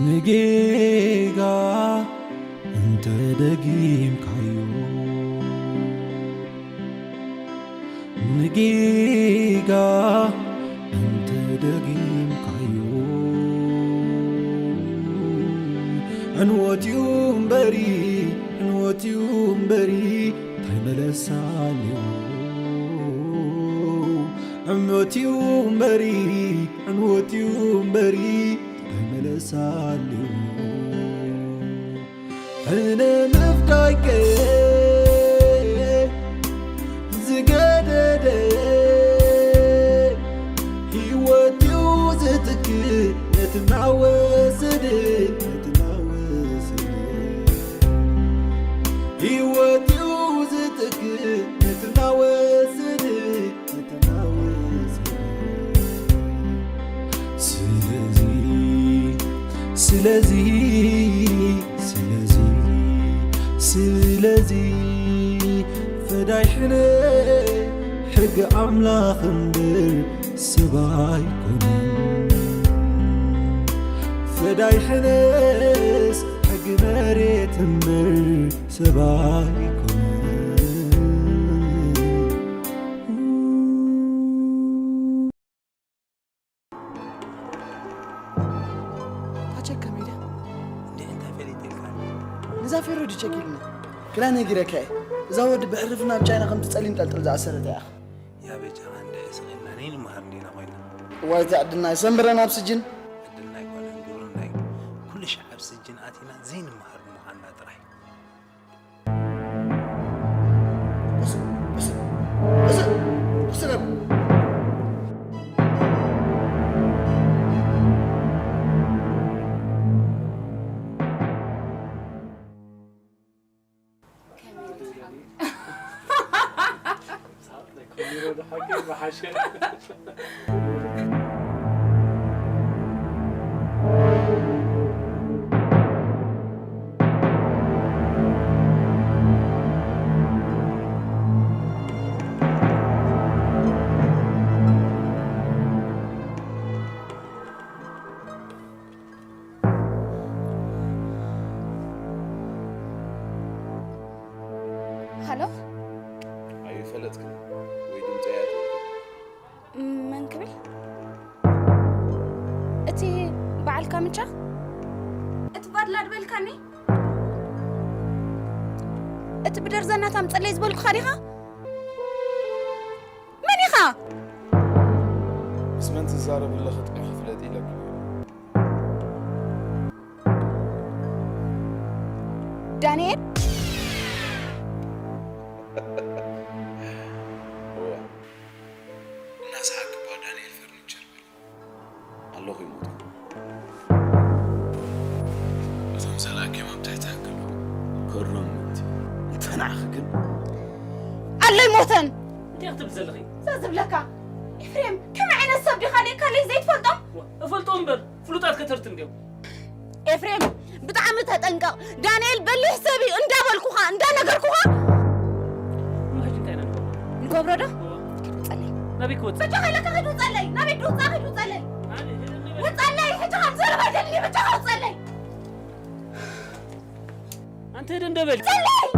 ንጌጋ እንተ ደጊምካዮ፣ ንጌጋ እንተ ደጊምካዮ፣ ዕንወት'ዩ እምበሪ፣ ዕንወት'ዩ እምበሪ፣ እንታይ መለሳ ኣለዎ? ዕንወት'ዩ እምበሪ፣ ዕንወት'ዩ እምበሪ፣ እንታይ መለሳ ኣለዎ? ሕነ ምፍዳይከ ዝገደደ፣ ህይወት'ዩ ዝትክእ ነቲ እናወሰደ፣ ነቲ እናወሰደ። ህይወት'ዩ ዝትክእ ነቲ እናወሰደ፣ ነቲ እናወሰደ። ስለዚ፣ ስለዚ፣ ስለዚ፣ ስለዚ፣ ፈዳይ ሕነ ሕጊ ኣምላኽ እምበር ሰብ ኣይኮነን። ፈዳይ ሕነስ ሕጊ መሬት እምበር ሰብ ኣይኮነን። ታቸከም ኢለ እንዴ እንታይ ፈሊጥ ኢልካ? ነዛ ፌሮ ድቸክ ኢልና ክላ ነጊረካ እየ። እዛ ወዲ ብሕርፊ ናብ ቻይና ከም ትጸሊ እንጠልጥል ዝኣሰረት እያ። ያ በጃኻ እንደ ስቕ ኢልና ነይንመሃር እንዲና ኮይና። እዋይ፣ እቲ ዕድልና ይሰንብረና ኣብ ስጅን። ዕድልና ኣይኮነን፣ ግብርና እዩ። ኩሉ ሻዕ ኣብ ስጅን ኣቲና ዘይንመሃር ምዃንና ጥራይ። ሃሎ? ኣይፈለጥክን ወይ ድምፂ ኣይኣተወክን? መን ክብል? እቲ በዓል ካምቻ? እቲ ባድላ ድበልካኒ? እቲ ብደርዘናት ኣምፀለይ ዝበልኩኻ ዲኻ? መን ኢኻ? ምስ መን ትዛረብ ኣለኺ ጥራይ ክፍለጥ ኢለኪ። ዳንኤል? እወ። እናሰሓቅኳ ዳንኤል ፈርኒቸር በል። ኣለኹ ይሞትኩ። እቶም ዘላኪዮም ኣብ ትሕቲ ሕጊ ኣለዉ። ከእርሞም ምእንቲ። እንተ ንዓኺ ግን ኣሎ ይሞተን። እንታይ ክትብል ዘለኺ? እዛ ዝብለካ ኤፍሬም፣ ከመይ ዓይነት ሰብ ዲኻ? ሌካለይ ዘይትፈልጦም? እፈልጦም እምበር፣ ፍሉጣት ከተርቲ እንድዮም። ኤፍሬም፣ ብጣዕሚ ተጠንቀቕ። ዳንኤል በሊሕ ሰብ እዩ እንዳበልኩኻ፣ እንዳነገርኩኻ። እሞ ሕጂ እንታይ ኢና ንገብሮ? ንገብሮ ዶ? እዎ። ኪድ ውፀለይ። ናበይ ክወፅእ? በጃኻ ኢለካ ኪድ ውፀለይ። ናበይ ድውፃ ኪድ ውፀለይ። ናበይ? ውፀለይ፣ ሕጂ ካብ ዘረባ ደልኒ፣ በጃኻ ውፀለይ። ኣንተ ሄደ እንደ በል። ውፀለይ!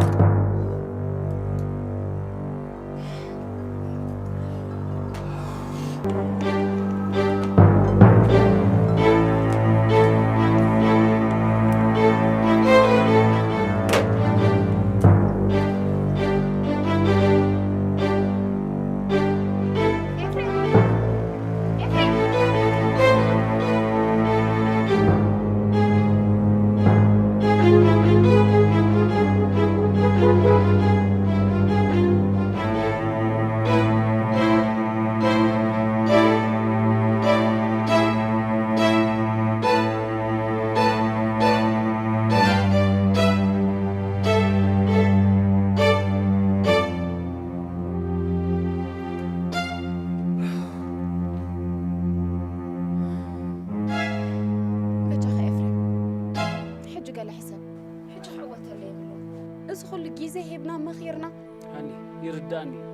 በጃኻ ኤፍሬም፣ ሕጂ ገለ ሕሰብ። ሕጂ ክዕወተሉ የብሉን። እዚ ኩሉ ግዜ ሂብና መኺርና። ሃኒ፣ ይርዳእኒ እዩ።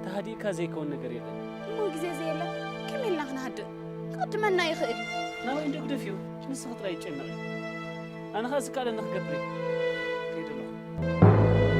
ተሃዲእካ ዘይከውን ነገር የለን። እሞ ግዜ ዘየለ ከመይ ኢልና ክንሃድእ? ክቕድመና ይኽእል እዩ። ናበይ እንዶ ግደፍዮ? ንስኺ ጥራይ ይጨነቕ። ኣነ ኸኣ ዝከኣለኒ ክገብር እየ። ከይደ ኣለኹ።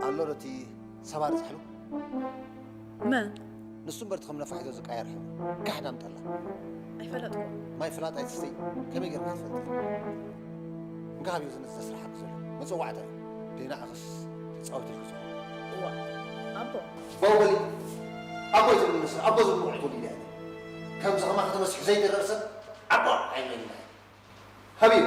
ኣሎ ዶ እቲ ሰባሪ ዝሕሉ? መን? ንሱ እምበር እቲ ከም ነፋሒቶ ዝቃየር ሕሙ። ጋሕ ዳምጠላ። ኣይፈለጥኩ። ማይ ፍላጥ ኣይትስተይ። ከመይ ጌርካ ትፈልጥ? እንካ ሃብዮ ዝነ ዘስርሓ ዘሎ። መጸዋዕታ እዩ። ደይና ኣኸስ ተጻወት ኢልኩ። እዋ። ኣቦ። ባው በሊ። ኣቦ ይትብል ንሱ። ኣቦ ዝብሉ ውዕል ትውልድ እያ። ከምዚ ከማኻ ተመሲሑ ዘይድረር ሰብ ኣቦ ኣይብለኒ። ሃብዮ።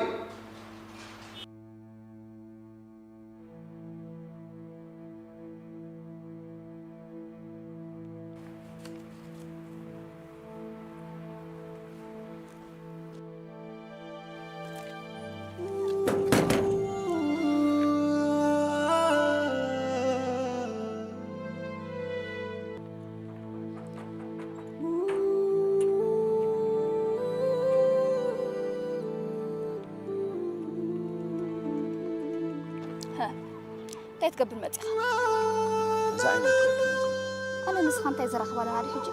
እንታይ ትገብር መጺኻ? እዛ ዓይነት ኣነ ንስኻ እንታይ ዘራኽብ ኣለና ድዩ ሕጂ?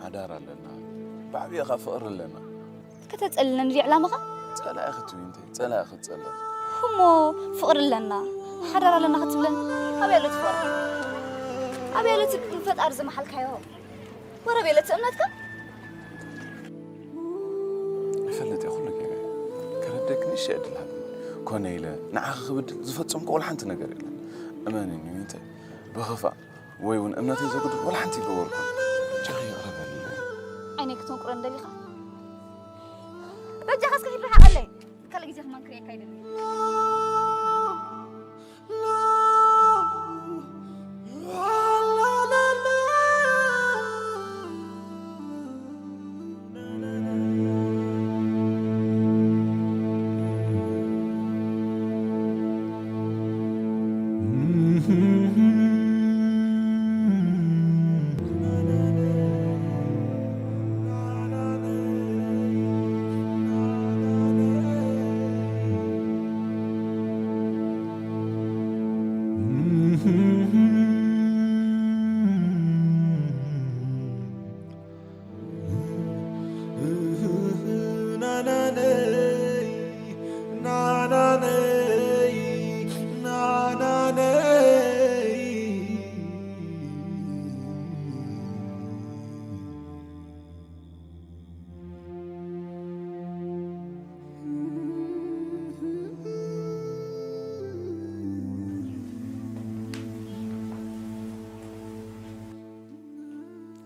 ሓዳር ኣለና። ብዓብየኻ ፍቕሪ ኣለና። ከተጸልለኒ ድዩ ዕላማኻ? ጸላኢ ክትብሊ እንታይ? ጸላኢ ክትጸልለኒ። እሞ ፍቕሪ ኣለና፣ ሓዳር ኣለና ክትብለኒ ኣበይ ኣሎ እቲ ፍቕሪ? ኣበይ ኣሎ እቲ ንፈጣሪ ዝመሓልካዮ? ወረ ቤለ እቲ እምነትካ? ይፈልጥ እየ፣ ኩሉ ገይረ እየ። ከረደክ ንእሽተይ ዕድል ሃብኒ። ኮነ ኢለ ንዓኻ ክብድል ዝፈጸምኩ ወላ ሓንቲ ነገር የለን። እመንኒ ዊንተ፣ ብኽፋእ ወይ እውን እምነተይ ዘጉድል ወላ ሓንቲ ይገበርኩ። ጃኺ ይቕረ በልለይ። ዓይነይ ክተንቁረን ደሊኻ? በጃኻ እስከ ሂድ ርሓቐለይ። ካልእ ግዜ ከማን ክርእየካ ኣይደልን።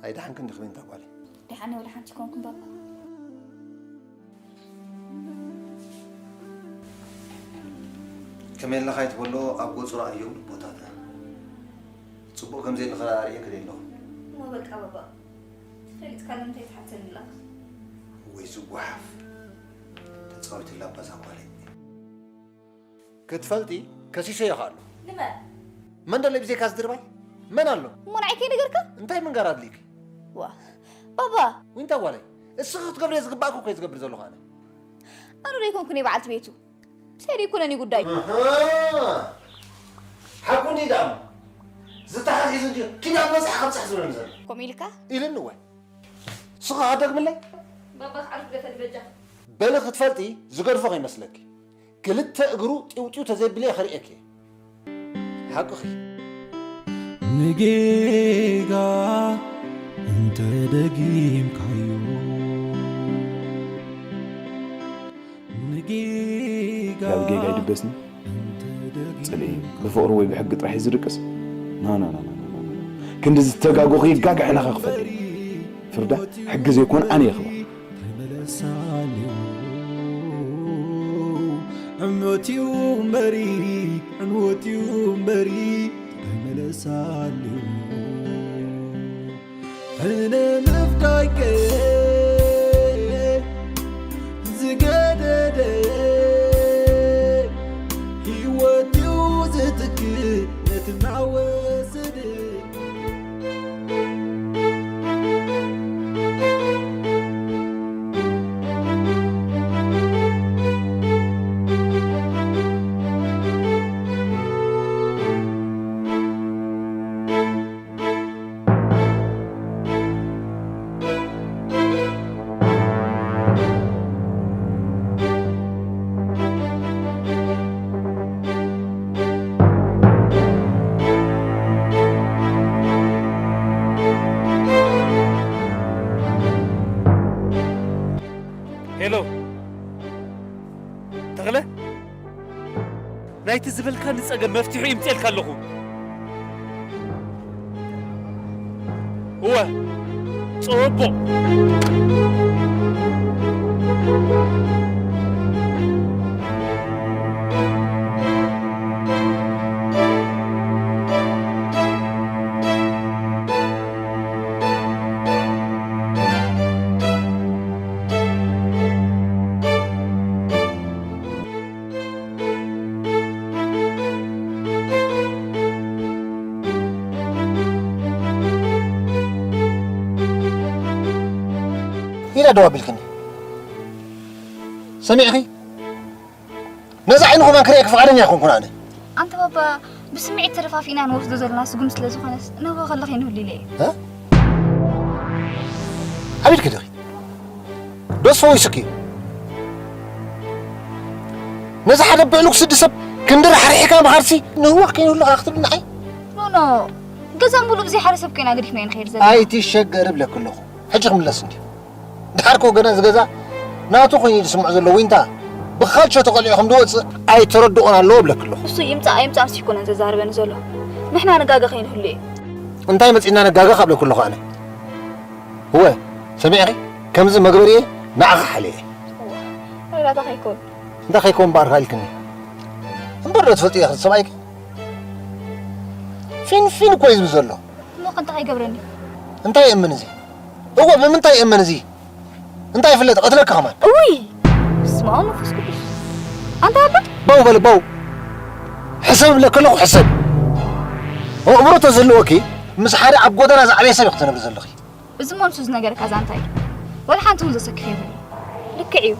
ኣይደሓንክን ዲኺ ዊንታ ጓለይ? ደሓነ ወላ ሓንቲ ኮንኩን ባባ። ከመይ ኣለኻ ኣይትበሎ፣ ኣብ ገጹ ረኣዮ ቦታታ። ጽቡቕ ከም ዘይልኽራ ኣርእየኪ ደለኹ። እሞ በቃ ባባ፣ ፈሊጥካ ንምንታይ ትሓተኒ ኣለኻ? ወይ ዝጓሓፍ። ተጻዊትላ ባዛ ጓለይ። ክትፈልጢ ከሲሰዮ ከኣሉ። ንመን? መን ደሎ ብዘይካ ዝድርባይ? መን ኣሎ? እሞ ንዓይ ከይነገርካ? እንታይ ምንጋር ኣድልይኪ? ዋ፣ ባባ! ዊንታ ጓለይ፣ እስኺ ክትገብርዮ ዝግባእኪ እኮ እየ ዝገብር ዘለኹ ኣነ። ኣነ ዶ ኣይኮንኩን እየ በዓልቲ ቤቱ? ምሳይ ዶ ኣይኮነን እዩ ጉዳዩ? ኣሃ! ሓቁ እንዲ ደኣ እሞ። ዝተሓሒዙ እንዲ ኪዳን በዝሒ ከብጽሕ ዝብለኒ ዘሎ። ከምኡ ኢልካ? ኢልኒ እወ። እስኺ ኣደግምለይ? ባባ ክዓርፍ ገፈል በጃ። በሊ ክትፈልጢ ዝገድፎ ከይመስለኪ። ክልተ እግሩ ጢውጢው ተዘይብልየ ከርእየኪ። ሓቅኺ። ንጌጋ እንተ ደጊምካዮ፣ ንጌጋ ያው ጌጋ ይድበስኒ። እንተ ደጊም ጽልኢ ብፍቕሪ ወይ ብሕጊ ጥራሕ እዩ ዝድቅስ። ና፣ ና፣ ና፣ ና፣ ና፣ ና። ክንዲ ዝተጋጎኺ ይጋግሕ ኢልኻ ክፈርድ። ፍርዳ ሕጊ ዘይኮነ ኣነ የኽብር። ዕንወት እዩ እምበሪ፣ ዕንወት እዩ እምበሪ፣ ኣይመለሳሉ። ሕነ ምፍዳይከ ዝገደደ፣ ህይወት እዩ ዝትክእ ነቲ እናወሰደ። ሄሎ ተኽለ፣ ናይቲ ዝበልካኒ ጸገም መፍትሒ ይምጽኤልካ ኣለኹ። እወ፣ ጽቡቕ። ኢላ ደው ኣቢልክኒ። ሰሚዕኺ? ነዛ ዓይኑ ከማን ክርእየኪ ፍቓደኛ ኣይኮንኩን ኣነ። ኣንታ ባባ፣ ብስምዒት ተደፋፊእና ንወስዶ ዘለና ስጉም ስለ ዝኾነስ፣ ንህቦ ከሎ ከይንህሉ ኢለ እየ። እ? ኣቤት ክድኺ? ዶስ ፈዊሱኪ? ነዚ ሓደ ብዕሉግ ስዲ ሰብ ክንዲ ራሕሪሕካ ምኻድሲ ንህወኽ ከይንህሉ ኸኣ ክትብል ንዓይ? ኖ፣ ኖ። ገዛ ሙሉእ ብዘይ ሓደ ሰብ ኮይና ገዲፍና ንኸይድ ዘለና። ኣይትሸገር እብለኪ ኣለኹ። ሕጂ ክምለስ እንድዩ። ድሓር ኮ ገና እዚ ገዛ ናቱ ኮይኑ እዩ ዝስምዖ ዘሎ። ዊንታ፣ ብኻልቾ ተቐሊዑ ከም ዝወጽእ ኣይተረድኦን ኣለዎ እብለኪ ኣለኹ። እሱ ይምጻእ ኣይምጻእ ምስ ይኮነን ዘዛርበኒ ዘሎ። ንሕና ንጋገ ከይንህሉ እዩ። እንታይ መጺእና ነጋገ ካብ እብለኪ ኣለኹ ኣነ? እወ፣ ሰሚዕኺ? ከምዚ መግበሪየ ንዓኺ ሓልየ። እዋ፣ ረዳታ ከይኮን። እንታይ ከይኮን እምበኣር ኢልክኒ? እምበር ዶ ትፈልጢ ኢኺ ሰብኣይኪ? ፊንፊን እኮ እዩ ዝብል ዘሎ። እሞ ከ እንታይ ይገብረኒ? እንታይ ይእምን እዚ? እወ፣ ብምንታይ ይእምን እዚ? እንታይ ይፍለጥ? ቀትለካ ከማን። እውይ! በስመ ኣብ መንፈስ ቅዱስ። ኣንታ ኣባ? ባው በል፣ ባው። ሕሰብ እብለኪ ኣለኹ፣ ሕሰብ። ኣእምሮ ተዝህልወኪ፣ ምስ ሓደ ኣብ ጎደና ዝዓበየ ሰብ ኢኺ ትነብሪ ዘለኺ። እዚ መልሱ ዝነገረካ ዛንታ እዩ። ወላ ሓንቲ እውን ዘሰክፍ የብሉን። ልክዕ እዩ።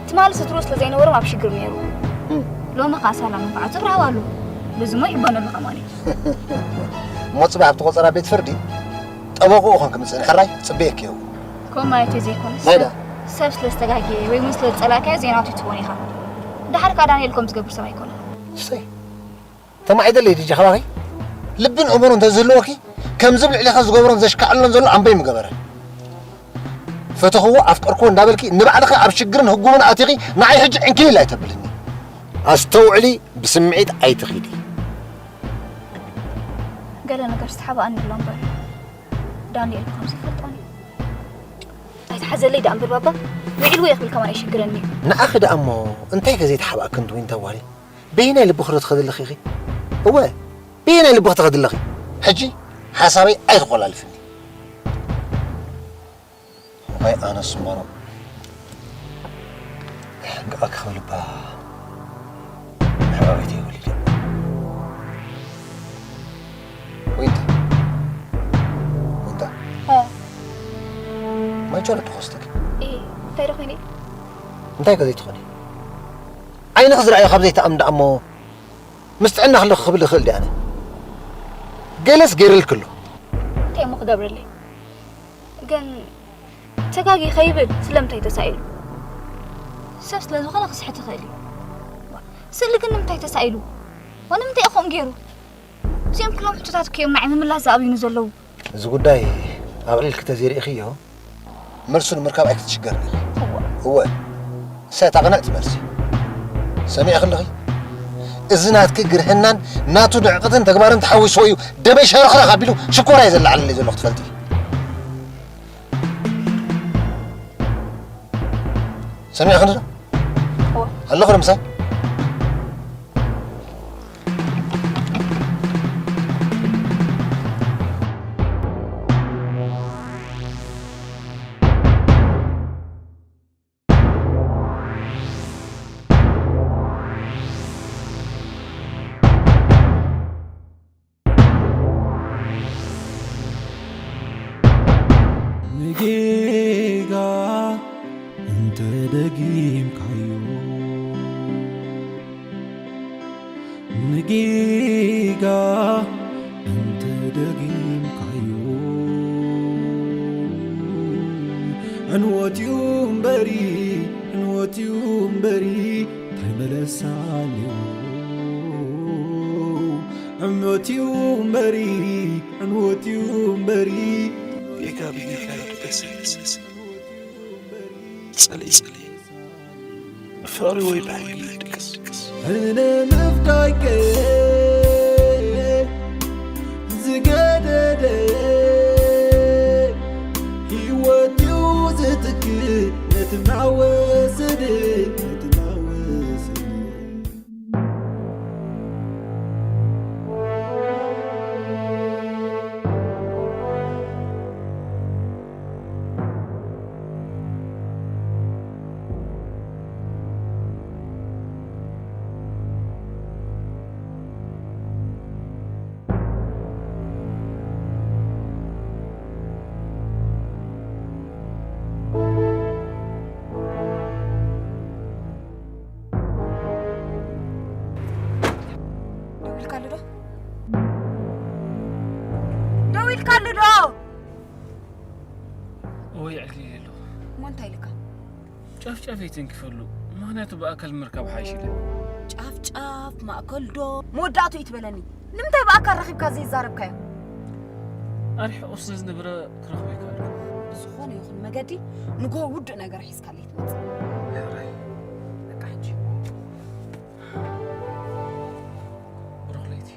ትማሊ ስትሮ ስለ ዘይነበሮም ኣብ ሽግር ነይሩ። እም። ሎሚ ኸኣ ሰላም ንፋዓቱ ብራው ኣሎ። በዚ እሞ ይሕበነሉ ከማን እዩ። እሞ ጽባሕ ኣብቲ ቆጸራ ቤት ፍርዲ ጠበቕኡ ኾንኪ ምጽእኒ ሕራይ ጽበየኪ እየ እውን። ከምኡ ማለት እዩ ዘይኮነስ፣ ናይዳ? ሰብ ስለ ዝተጋገየ ወይ እውን ስለ ዝጸላእካዮ ዘይናቱ ትኾን ኢኻ። ደሓር ከኣ ዳንኤል ከምኡ ዝገብር ሰብ ኣይኮነን። እሰይ። ተማዒደለይ ድጂ ካባኺ? ልብን እምሮን እንተዝህልወኪ፣ ከምዚ ብልዕሊኻ ዝገብሮን ዘሽካዕሎን ዘሎ ኣምበይ ምገበረ። ፈተኽዎ፣ ኣፍቀርክዎ እንዳበልኪ፣ ንባዕልኺ ኣብ ሽግርን ህጉምን ኣቲኺ፣ ንዓይ ሕጂ ዕንኪሊል ኣይተብልኒ። ኣስተውዕሊ፣ ብስምዒት ኣይትኺዲ። ገለ ነገር ዝተሓባእኒ ኣሎ እምበር፣ ዳንኤል እኮ ከምዚ ይፈልጦኒ። ኣይትሓዘለይ ደኣ እምበር ባባ፣ ውዒልዎ እየ ክብል ከማን ኣይሽግረኒ እዩ። ንኣኺ ደኣ እሞ፣ እንታይ ከ ዘይተሓባእክን ትዊን ተዋሊ? በየናይ ልብኺ ዶ ትኸዲ ኣለኺ ኢኺ? እወ፣ በየናይ ልብኺ ትኸዲ ኣለኺ? ሕጂ ሓሳበይ ኣይትቆላልፍኒ። ዋይ ኣነስ እምበሮ፣ ሕንቃ ክኽብል እባ ምሕባበይተይ ወሊደ። ዊንታ፣ ዊንታ። እ። ማይ ጨረቱ ኸስተኪ። እ፣ እንታይ ዶ ኮይነ? እንታይ ከ ዘይትኾኒ? ዓይንኺ ዝረኣዮ ካብ ዘይተኣምን ደኣ እሞ ምስ ጥዕና ከለኹ ክብል እኽእል ድየ ኣነ? ገለስ ገይረልኪ ኣሎ። እንታይ እሞ ክገብረለይ? ግን ተጋጊ ከይብል ስለምንታይ ተሳኢሉ? ሰብ ስለ ዝኾነ ክስሕት ይኽእል እዩ። ስእሊ ግን ንምንታይ ተሳኢሉ? ዋላ ንምንታይ እዩ ከምኡ ገይሩ? እዚኦም ኩሎም ሕቶታት እኮ እዮም ንዓይ ምምላስ ዝኣብዩኒ ዘለዉ። እዚ ጉዳይ ኣቕሊልኪ ተዘይርኢኽዮ፣ መልሱ ንምርካብ ኣይክትሽገርን ኢኺ። እወ። እወ። ንሳ እታ ቅንዕቲ መልሲ። ሰሚዕኺ ኣለኺ? እዚ ናትኪ ግርህናን ናቱ ንዕቀትን ተግባርን ተሓዊስዎ እዩ ደመይ ሸረኽረኽ ኣቢሉ ሽኮራይ ዘለዓለለይ ዘሎ ክትፈልጢ። ሰሚዕኽኒ ዶ? እወ። ኣለኹ ዶ ምሳይ? ጌጋ እንተ ደጊምካዮ፣ ንጌጋ እንተ ደጊምካዮ፣ ዕንወት እዩ እምበሪ፣ ዕንወት እዩ እምበሪ፣ እንታይ መለሳ ኣለዎ? ዕንወት እዩ እምበሪ፣ ዕንወት እዩ እምበሪ፣ ጌጋ ብጌጋ ይድገስ። ጸለይ ጸለይ ፍቕሪ ወይ ብሕጊ ይድገስ። እነ ምፍዳይከ ዝገደደ ህይወት እዩ ዝትክእ ነቲ እናወሰደ፣ ነቲ እናወሰደ። ደው ኢልካሉ ዶ? ደው ኢልካሉ ዶ? ወይ ዕልል ኢለ ኣለኹ። እሞ እንታይ ኢልካ? ጫፍ ጫፍ እየ ተንኪፈሉ። ምኽንያቱ ብኣካል ምርካብ ሓይሽ ኢለ። ጫፍ ጫፍ፣ ማእከል ዶ? መወዳእቱ እዩ ትበለኒ። ንምንታይ ብኣካል ረኺብካ ዘይዛረብካዮ? ኣርሒቑ ስለ ዝነበረ ክረኽቦ ኣይከኣልኩ። ብዝኾነ ይኹን መገዲ ንግሆ ውዱእ ነገር ሒዝካለይ ትመጽእ። ሕራይ። በቃ ሕጂ። ብሩኽ ለይቲ።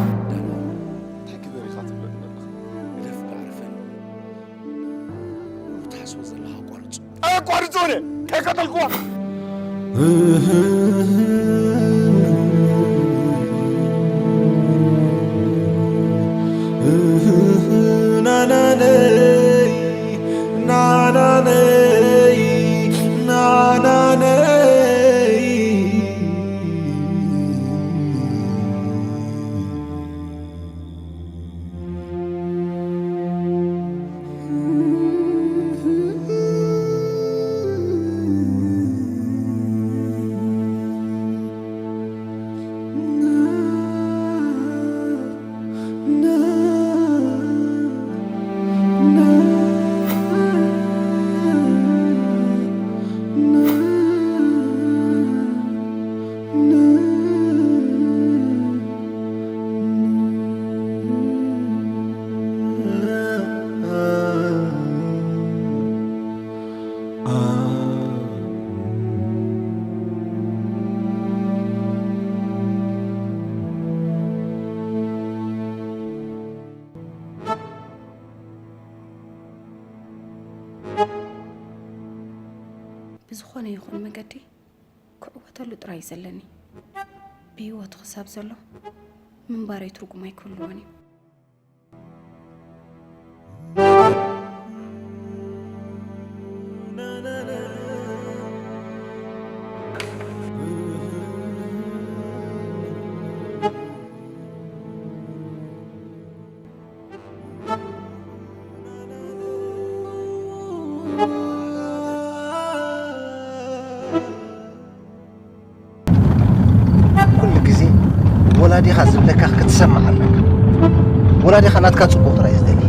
እንታይ ክገር ኢኻ ትብለኒ ዘለኻ? ግደፍ ደኣ ዕረፈኒ። ኩሉ ትሓስቦ ዘለኻ ኣቋርጾ። ኣየቋርጾን እየ። ከይቀተልኩዋ። ናናነይ፣ ናናነይ፣ ናናነይ። ብዝኾነ ይኹን መገዲ ክዕወተሉ ጥራይ እዩ ዘለኒ። ብህይወቱ ክሳብ ዘሎ ምንባረይ ትርጉም ኣይክህልዎን እዩ። ኩሉ ግዜ ወላዲኻ ዝብለካ ክትሰምዕ ኣለካ። ወላዲኻ ናትካ ጽቡቕ ጥራይ እዩ ዝደሊ።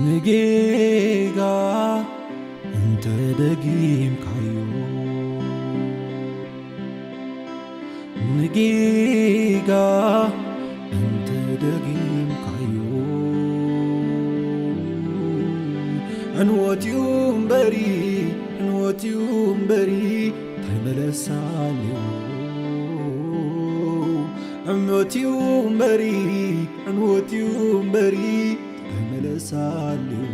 ንጌጋ እንተ ደጊምካዮ፣ ንጌጋ እንተ ደጊምካዮ፣ ዕንወት'ዩ እምበሪ፣ ዕንወት'ዩ እምበሪ፣ እንታይ መለሳ ኣለዎ? ዕንወት'ዩ እምበሪ፣ ዕንወት'ዩ እምበሪ፣ እንታይ መለሳ ኣለዎ?